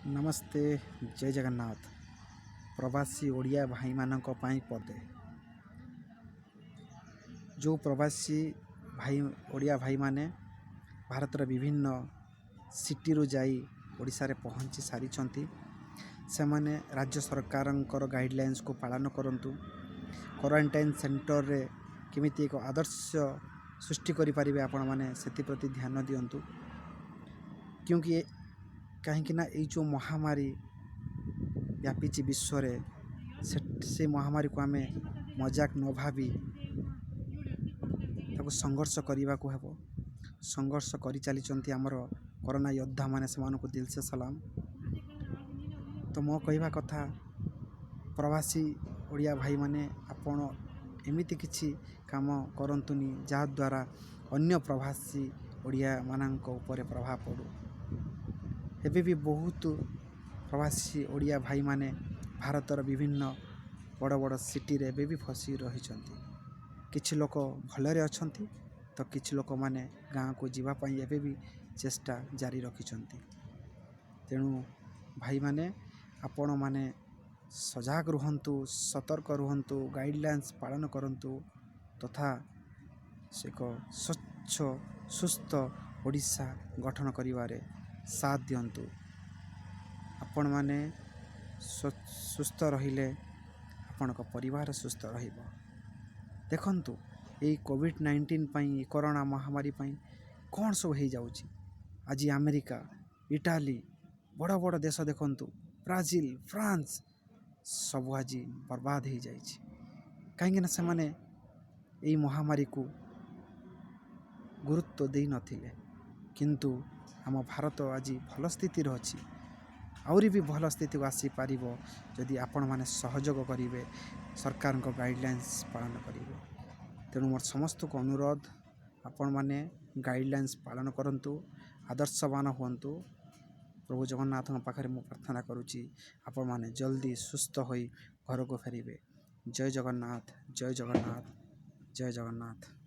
ନମସ୍ତେ, ଜୟ ଜଗନ୍ନାଥ। ପ୍ରବାସୀ ଓଡ଼ିଆ ଭାଇମାନଙ୍କ ପାଇଁ ପଦେ। ଯେଉଁ ପ୍ରବାସୀ ଭାଇ, ଓଡ଼ିଆ ଭାଇମାନେ ଭାରତର ବିଭିନ୍ନ ସିଟିରୁ ଯାଇ ଓଡ଼ିଶାରେ ପହଞ୍ଚି ସାରିଛନ୍ତି, ସେମାନେ ରାଜ୍ୟ ସରକାରଙ୍କର ଗାଇଡ଼ଲାଇନ୍ସକୁ ପାଳନ କରନ୍ତୁ। କ୍ୱାରେଣ୍ଟାଇନ୍ ସେଣ୍ଟରରେ କେମିତି ଏକ ଆଦର୍ଶ ସୃଷ୍ଟି କରିପାରିବେ, ଆପଣମାନେ ସେଥିପ୍ରତି ଧ୍ୟାନ ଦିଅନ୍ତୁ। କ୍ୟୁଁକି କାହିଁକିନା ଏଇ ଯେଉଁ ମହାମାରୀ ବ୍ୟାପିଛି ବିଶ୍ୱରେ, ସେ ମହାମାରୀକୁ ଆମେ ମଜାକ ନ ଭାବି ତାକୁ ସଂଘର୍ଷ କରିବାକୁ ହେବ। ସଂଘର୍ଷ କରିଚାଲିଛନ୍ତି ଆମର କରୋନା ଯୋଦ୍ଧାମାନେ, ସେମାନଙ୍କୁ ଦିଲସେ ସଲାମ। ତ ମୋ କହିବା କଥା, ପ୍ରବାସୀ ଓଡ଼ିଆ ଭାଇମାନେ, ଆପଣ ଏମିତି କିଛି କାମ କରନ୍ତୁନି ଯାହାଦ୍ୱାରା ଅନ୍ୟ ପ୍ରବାସୀ ଓଡ଼ିଆମାନଙ୍କ ଉପରେ ପ୍ରଭାବ ପଡ଼ୁ। ଏବେ ବି ବହୁତ ପ୍ରବାସୀ ଓଡ଼ିଆ ଭାଇମାନେ ଭାରତର ବିଭିନ୍ନ ବଡ଼ ବଡ଼ ସିଟିରେ ଏବେ ବି ଫସି ରହିଛନ୍ତି। କିଛି ଲୋକ ଭଲରେ ଅଛନ୍ତି ତ କିଛି ଲୋକମାନେ ଗାଁକୁ ଯିବା ପାଇଁ ଏବେ ବି ଚେଷ୍ଟା ଜାରି ରଖିଛନ୍ତି। ତେଣୁ ଭାଇମାନେ, ଆପଣମାନେ ସଜାଗ ରୁହନ୍ତୁ, ସତର୍କ ରୁହନ୍ତୁ, ଗାଇଡ଼ଲାଇନ୍ସ ପାଳନ କରନ୍ତୁ ତଥା ସେ ଏକ ସ୍ୱଚ୍ଛ ସୁସ୍ଥ ଓଡ଼ିଶା ଗଠନ କରିବାରେ ସାଥ ଦିଅନ୍ତୁ। ଆପଣମାନେ ସୁସ୍ଥ ରହିଲେ ଆପଣଙ୍କ ପରିବାର ସୁସ୍ଥ ରହିବ। ଦେଖନ୍ତୁ, ଏଇ କୋଭିଡ଼-19 ପାଇଁ, କରୋନା ମହାମାରୀ ପାଇଁ କ'ଣ ସବୁ ହେଇଯାଉଛି। ଆଜି ଆମେରିକା, ଇଟାଲୀ, ବଡ଼ ବଡ଼ ଦେଶ ଦେଖନ୍ତୁ, ବ୍ରାଜିଲ, ଫ୍ରାନ୍ସ ସବୁ ଆଜି ବର୍ବାଦ ହେଇଯାଇଛି। କାହିଁକିନା ସେମାନେ ଏଇ ମହାମାରୀକୁ ଗୁରୁତ୍ୱ ଦେଇନଥିଲେ। କିନ୍ତୁ ଆମ ଭାରତ ଆଜି ଭଲ ସ୍ଥିତିରେ ଅଛି। ଆହୁରି ବି ଭଲ ସ୍ଥିତିକୁ ଆସିପାରିବ ଯଦି ଆପଣମାନେ ସହଯୋଗ କରିବେ, ସରକାରଙ୍କ ଗାଇଡ଼ଲାଇନ୍ସ ପାଳନ କରିବେ। ତେଣୁ ମୋର ସମସ୍ତଙ୍କୁ ଅନୁରୋଧ, ଆପଣମାନେ ଗାଇଡ଼ଲାଇନ୍ସ ପାଳନ କରନ୍ତୁ, ଆଦର୍ଶବାନ ହୁଅନ୍ତୁ। ପ୍ରଭୁ ଜଗନ୍ନାଥଙ୍କ ପାଖରେ ମୁଁ ପ୍ରାର୍ଥନା କରୁଛି, ଆପଣମାନେ ଜଲ୍ଦି ସୁସ୍ଥ ହୋଇ ଘରକୁ ଫେରିବେ। ଜୟ ଜଗନ୍ନାଥ, ଜୟ ଜଗନ୍ନାଥ, ଜୟ ଜଗନ୍ନାଥ।